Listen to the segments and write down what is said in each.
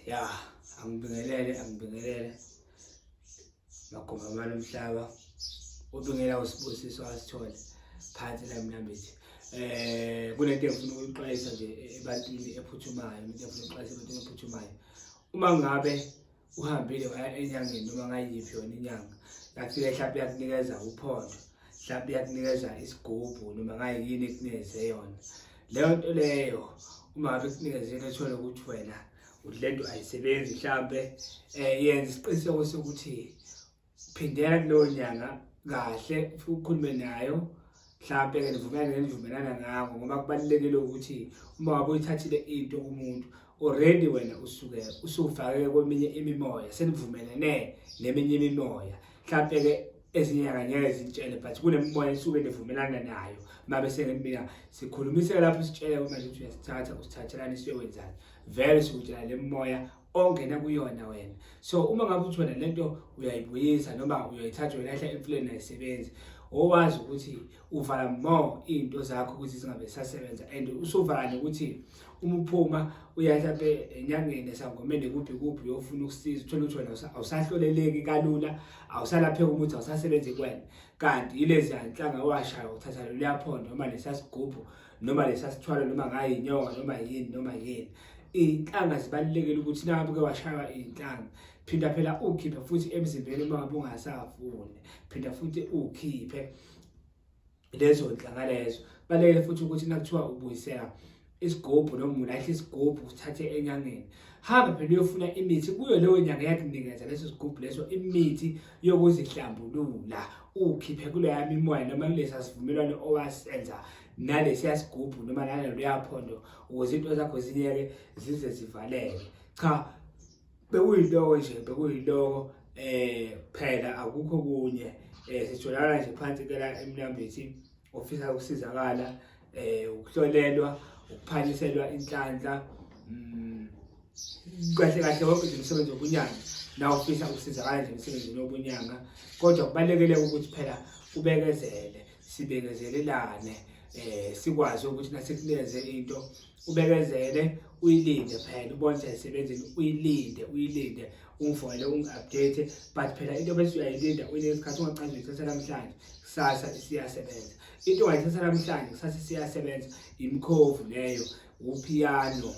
Ya, angibingelele, angibingelele magumbi amane omhlaba. Ubingela uSibusiso asithole phansi la eMnambithi. Kunento engifuna ukuyixwayisa nje ebantwini ephuthumayo, into engifuna ukuxwayisa ebantwini ephuthumayo. Uma ngabe uhambile waya enyangeni noma ngayiphi yona inyanga, yafika mhlawumbe yakunikeza uphondo, mhlawumbe yakunikeza isigubhu noma ngayini ekunikeze yona. Leyo nto leyo uma ngabe kunikezele uthole ukuthi wena uthi lento ayisebenzi mhlambe, yenza isiqiniseko sokuthi phindela kuleyo nyanga kahle, ufike ukhulume nayo mhlampe ke nivumelane nivumelana ngakho, ngoba kubalulekile ukuthi uma wabe uyithathile into kumuntu already wena usuke usufake kweminye imimoya, senivumelene neminye imimoya. Mhlampe ke ezinye nyanga ngeke zitshele, but kunemimoya esuke nivumelana nayo. Mabe sengimina sikhulumiseka lapho, sitshele manje ukuthi uyasithatha, usithathelani, siyokwenzani, vele sikutshela le moya ongena kuyona wena. So uma ngabe uthi wena lento uyayibuyisa noma uyayithatha uyilahla emfuleni ayisebenzi, owazi ukuthi uvala more iy'nto zakho ukuthi zingabe zisasebenza, and usuvala nokuthi uma uphuma uya mhlampe enyangeni, esangomeni, kuphi kuphi, uyofuna ukusiza, uthole ukuthi wena awusahloleleki kalula, awusalapheki umuthi, awusasebenzi kuwena, kanti yilezi nhlanga owashaya uthatha loluya phondo noma lesiya sigubhu noma lesiya sithwalo noma ngayinyoka noma yini noma yini. Iy'nhlanga zibalulekile ukuthi nangabe uke washaywa iy'nhlanga, phinda phela ukhiphe futhi emzimbeni uma ngabe ungasafuni, phinda futhi ukhiphe lezo nhlanga lezo. Balulekile futhi ukuthi nakuthiwa ubuyisela isigubhu noma ulahla isigubhu usithathe enyangeni, hamba phela uyofuna imithi kuyo leyo nyanga eyakunikeza leso sigubhu leso, imithi yokuzihlambulula, ukhiphe kuleya mimoya noma kulesa sivumelwano owasenza nalesiya sigubhu noma naloluya phondo, ukuze into zakho ziyeke zize zivaleke. Cha, bekuyiloko nje, bekuyiloko phela, akukho kunye. Sitholakala nje phansi ke la eMnambithi. Ofisa ukusizakala, ukuhlolelwa, ukuphanyiselwa inhlanhla, kahle kahle wonke nje umsebenzi wobunyanga, na ufisa ukusizakala nje emsebenzini wobunyanga. Kodwa kubalulekile ukuthi phela ubekezele, sibekezelelane, sikwazi ukuthi nasikunikeze into ubekezele, uyilinde phela, ubone ukuthi ayisebenzini, uyilinde, uyilinde, ungifonele, ungi-update. But phela into bese uyayilinda, uyinike isikhathi, ungacazi uyithatha namhlanje kusasa isiyasebenza. Into ongayithatha namhlanje kusasa isiyasebenza imikhovu leyo, upiyano,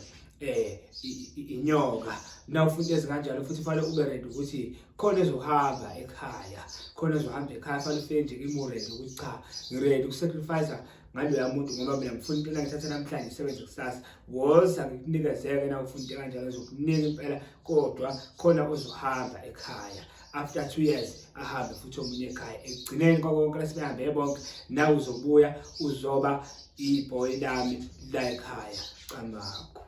inyoka. Na ufuna ezikanjalo futhi fanele ube ready ukuthi khona ezohamba ekhaya, khona ezohamba ekhaya. Fanele ufike nje kimi ready ukuthi cha, ngiready ukusacrifice ngaloya muntu ngoba mina ngifuna into engithatha namhlanje isebenze kusasa. Woza ngikunikezeke na ufuna into kanjalo, ngizokunika impela, kodwa khona ozohamba ekhaya after 2 years, ahambe futhi omunye ekhaya. Ekugcineni kwakonke lasibehambe bonke, nawe uzobuya uzoba ibhoyi lami la ekhaya. Camakho.